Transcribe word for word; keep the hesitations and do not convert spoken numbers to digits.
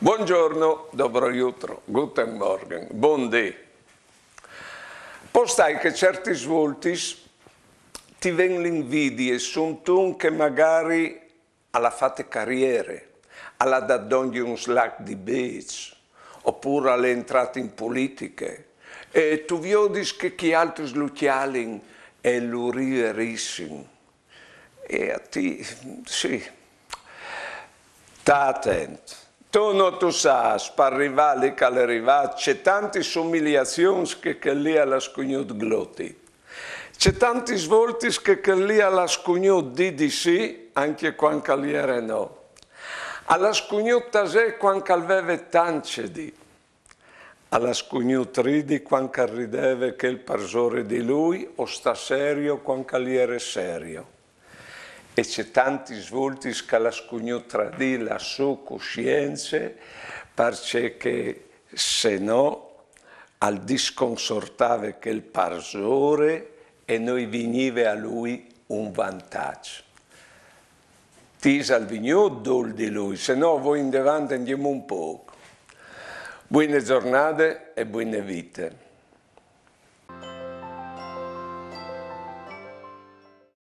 Buongiorno, dobro jutro, guten Morgen, bundì. Pol stâi che certis voltis ti ven l'invidie suntun che magari al à fate cariere, al à dongje un slac di bêçs, opûr al è jentrât in politiche, e tu viodis che chei altris lu cjalin e lu riverissin. E a ti, sì. Sta atent. Tu no tu sâs, par rivâ li che al è rivât, ce tantis umiliazions che chel li al à scugnût gloti. Ce tantis voltis che chel li al à scugnût dî di sì, ancje cuant che al jere no. Al à scugnût tasê cuant che al veve tant ce dî. Al à scugnût ridi cuant che al rideve chel parsore di lui, o stâ serio cuant che al jere serio. E ce tantis voltis che al à scugnût tradî la sô cussience, parcè che se no al disconsortave chel parsore e no i vignive a lui un vantaç. Ti isal vignût dulc di lui, se no voi indevant e 'ndìn un pôc. Buine zornade e buine vite.